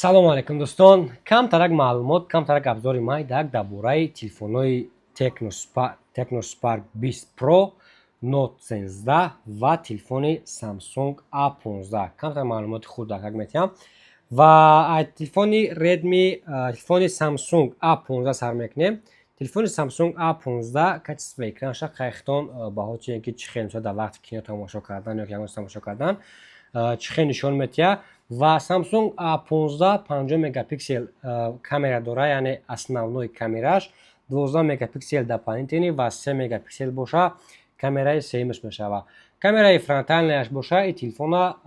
Салому алайкум, дӯстон. Камтарак маълумот, камтарак абзори майдак дар бораи телефонҳои Tecno Spark 20 Pro, Note 13 ва телефони Samsung A15. Камтар маълумоти хурдакак метиҳам ва телефони Redmi, телефони Samsung A15 сар мекунем. Телефони Samsung A15 качество экранаша қайхтон баҳо чиен, ки чӣ хел, мисол, дар вақти кино тамошо кардан ё ягон тамошо кардан чӣ хел нишон метиҳад. Ва Samsung A15 50 мегапиксел камера дора, яъне основной камераш 12 мегапиксел дополнительный ва 3 мегапиксел боша камераи сеюмаш мешавад. Камераи фронтальный аш боша, и телефона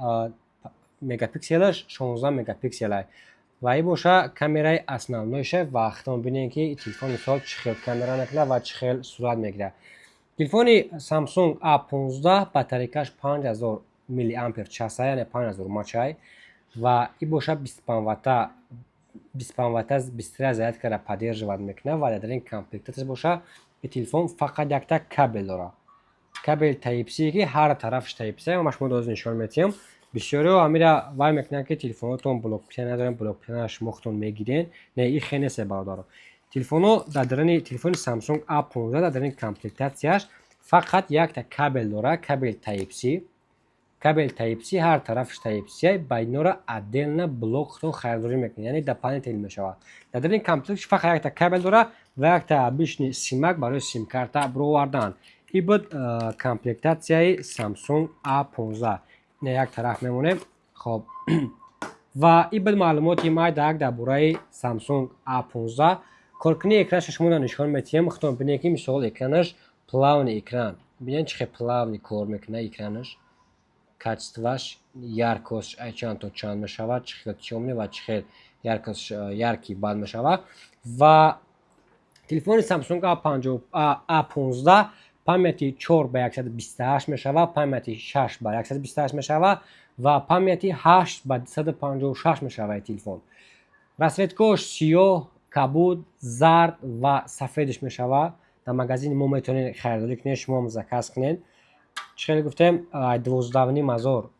мегапикселаш 16 мегапикселай ва и боша камераи основной ша. Ва худтон бинед, ки телефон, мисол, чӣ хел камера мекунад ва чӣ хел сурат мегирад. Телефони Samsung A15 батарейкаш 5000 миллиампер часа, яъне 5000 мАч, ва и боша 25 ватта, 25 ватта быстрая зарядка ра поддерживать мекунад. Ва дар ин комплектация боша, и телефон фақат якта кабел дорад, кабели Type-C, ки ҳар тарафаш Type-C. Ма шумо доз нишон метиҳам. Бисёриҳо ҳамира вай мекунанд, ки телефонотон блок надорем, блок шумо худтон мегирен. Не, и хел нест, бародаро. Телефонҳо дар дарани телефони Samsung A15 дар дарани комплектация ш фақат якта кабел дорад, кабели Type-C. Кабел Type-C, ҳар тарафаш Type-C, ба инора отдельно блок худтон харидорӣ мекунед, яъне дополнительный мешавад. Дар дарани комплекташ фақат якта кабел дорад ва якта обычный симак барои симкарта бировардан. И буд комплектация и Samsung A15. Як тараф мемонем. Хоб, ва и буд маълумоти майдак дар бораи Samsung A15. Коркунии экранаша шумо нишон метиҳем. Худтон бинед, ки, мисол, экранаш плавный экран. Бинед, чӣ хел плавный кор мекунад экранаш, качество ш, яркость ш ай чанд то чанд мешавад, чӣ хел тёмный ва чӣ хел яркость ш яркий бад мешавад. Ва телефони Samsung A15 память и 4 ба 128 мешавад, память и 6 ба 128 мешавад ва память и 8 ба 256 мешавад. Телефон расцветка ш сиёҳ, кабуд, зард ва сафедаш мешавад. Дар магазини мо метавонед харидорӣ кунед, шумоам заказ кунед. Чӣ хеле гуфтем, 12,5 ҳазор,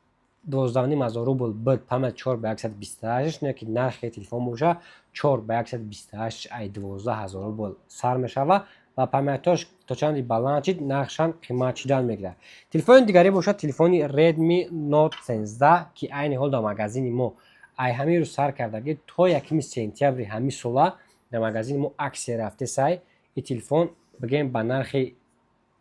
12,5 ҳазор рубл буд память 4 ба 128, не ки нархи телефон боша, 4 ба 128 ай 12 000 рубл сар мешавад ва память ош то чанди баланд шид, нархшам қимат шидан мегирад. Телефони дигарӣ бошад телефони Redmi Note 13, ки айни ҳол дар магазини мо ай ҳамин рӯз сар кардагӣ то 1 сентябри ҳамин сола дар магазини мо акция рафтесай. И телефон, бигӯем, ба нархи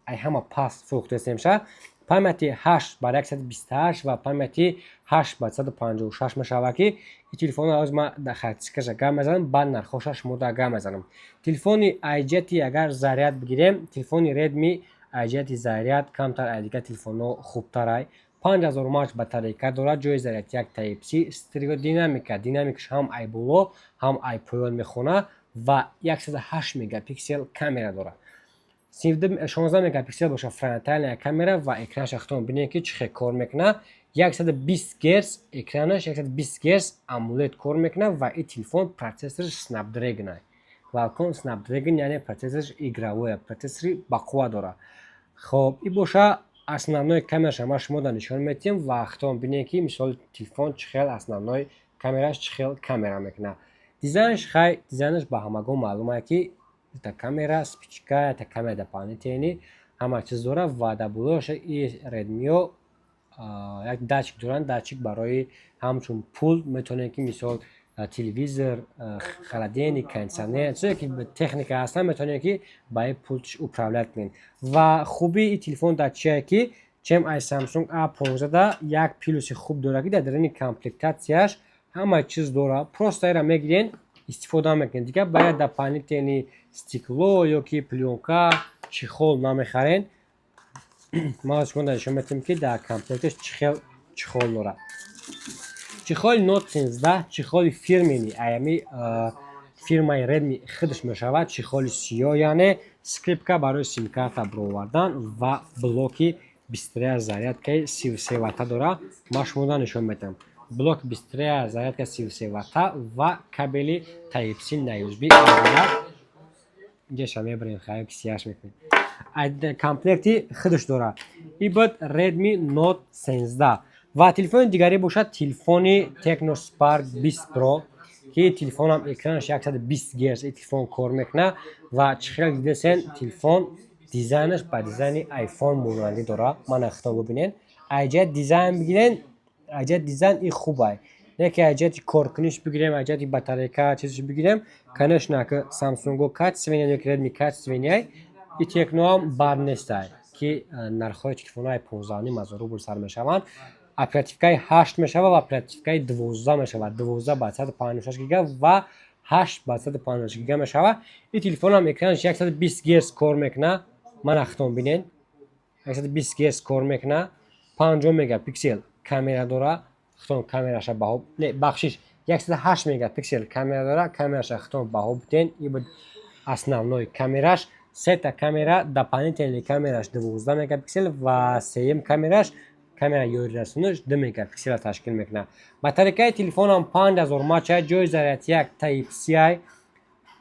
ай ҳама паст фурӯхтаест мешавад. Память и 8 ба 128 ва память и 8 ба 156 мешавад, ки и телефонро ҳоз ман дар характеристика ша гап мезанам, баъд нархҳоша шумо дар гап мезанам. Телефони ай ҷиҳати агар заряд бигирем, телефони Redmi ай ҷиҳати заряд камтар ай дигар телефонҳо хубтарай. 5000 мАч батарейка дорад, ҷои заряд як Type-C, стереодинамика, динамикаш ҳам ай боло, ҳам ай поён мехонад ва 108 мегапиксел камера дорад. 16 мегапиксел боша фронтальная камера. Ва экранаша худтон бинед, ки чӣ хел кор мекунад: 120 герц экранаш, 120 герц AMOLED кор мекунад. Ва ин телефон процессораш Snapdragon, Qualcomm Snapdragon, яъне процессораш игровой, процессори бақувва дорад. Хоб, и боша основной камераша ман шумо дар нишон метиҳам ва худтон бинед, ки, мисол, телефон чӣ хел основной камераш чӣ хел камера мекунад. Дизайнш, хай, дизайнаш ба ҳамагон маълум ае, ки та камера, вспышка, та камера дополнительный, ҳама чиз дорад. Ва дар болояш и Redmi як датчик доранд, датчик барои ҳамчун пулт метавонед, ки, мисол, телевизор, холодильник, кондитсионер, чизе ки техника ҳастанд, метавонед, ки ба ин пултш управлять кунед. Ва хубии ин телефон дар чие, ки чем ай Samsung A15 як плюс и хуб дорад, ки дар даруни комплектация ш ҳама чиз дорад. Просто эра мегирен, истифода мекунед, дигар бояд дополнительный стекло ё ки плёнка, чехол намехарен. Ман шумо нишон метиҳам, ки дар комплекташ чӣ хел чехол дорад. Чехоли Note 13 чехоли фирменный аями фирмаи Redmi худаш мешавад, чехоли сиёҳ, яъне скрепка барои симкарта бировардан ва блоки быстрая зарядка и 33 ватта дорад. Ман шумода нишон метиҳам блок быстрая зарядка 33 ватта ва кабели Type-C на USB. Инҷаша мебарем, хайр, ки сияш мекунем, комплекти худаш дорад. И буд Redmi Note 13. Ва телефони дигарӣ бошад телефони Tecno Spark 20 Pro. ки телефонам экранаш 120 Гц телефон кор мекунад. Ва чӣ хел дидесен, телефон дизайнаш ба дизайни Айфон монандӣ дорад. Мана, хитон бибинед, аз ҷиҳати дизайн бигирен, аз ҷиҳати дизайн и хубай, не ки аз ҷиҳати коркуниш бигирем, аз ҷиҳати батарейка чизаш бигирем, конечно, ки Самсунго качественный ё Редми качественный, и Техноам бад нестай, ки нархҳои телефонҳои 15,5 ҳазор рубл сар мешаванд. Оперативкаи 8 мешавад ва оперативкаи 12 мешавад, 12 ба 156 гига ва 8 ба 156 гига мешавад. Ин телефонам экранаш 120 Гц кор мекунад. Мана, хитон бинед, 120 Гц кор мекунад, 50 мегапиксел камера дора. Хитон камераша баҳо, не, бахшиш, 108 мегапиксел камера дора. Камераша хитон баҳо битен. И буд основной камераш, сета камера, дополнительный камераш 12 мегапиксел ва сеюм камераш, камера ёрирасонаш, 2 мегапиксела ташкил мекунад. Батарейкаи телефонам 5000 мАч, ҷои зарядки як Type C,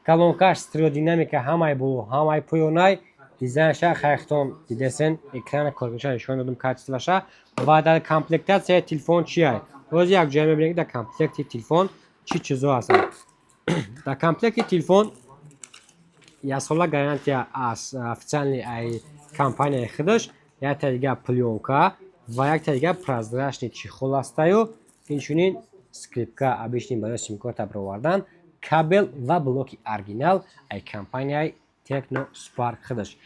колонкаш стереодинамика, ҳамаи боло, ҳамаи поёнай. Дизайнша хайхтон дидесен, экрана коркуниша нишон додум, качествоша. Ва дар комплектатсияи телефон чиай, боз якҷоя мебинем, ки дар комплекти телефон чӣ чизо ҳастанд. Дар комплекти телефон яксола гарантия аз официальный ай компанияи худаш, якта дига плёнка ва якта дига прозрачный чехол ҳастаю, инчунин скрепка обычный барои симкарта баровардан, кабел ва блоки оригинал ай компанияи Техно Спарк худаш.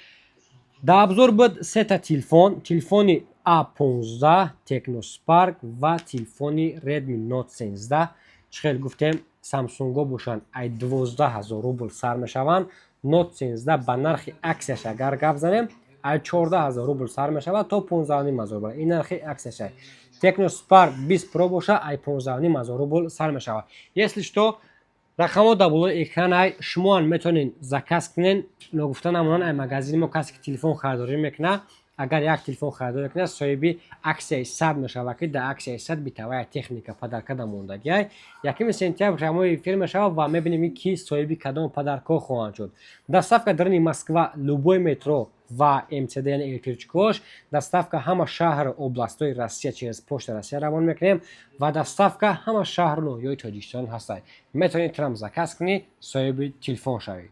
Дар обзор буд сета телефон: телефони А15, Техно Спарк ва телефони Redmi Note 13. Чӣ хел гуфтем, Самсунго бошанд, ай 12 000 рубл сар мешаванд. Note 13 ба нархи аксияш агар гап занем, ай 14 000 рубл сар мешавад то 15,5 ҳазор рубл. Ин нархи аксияш. Техно Spark 20 Pro боша, ай 15,5 ҳазор рубл сар мешавад. Если что, рақамҳо дар болои экранай, шумоам метавонед заказ кунед. Ногуфта намонанд, ай магазини мо касе ки телефон харидорӣ мекунад, агар як телефон харидорӣ кунад, соҳиби аксияи 100 мешавад, ки дар аксияи 100 битавая техника подарка да мондагиай. 1 сентябр прямой эфир мешавад ва мебинем, ки соҳиби кадом подаркҳо хоҳанд шуд. Доставка даруни Москва, любой метро ва МЦД, яъне электричкош, доставка ҳама шаҳру областҳои Россия через Почта Россия равон мекунем ва доставка ҳама шаҳру ноҳияҳои Тоҷикистон ҳастад. Метавонед трам заказ кунӣ, соҳиби телефон шавӣ.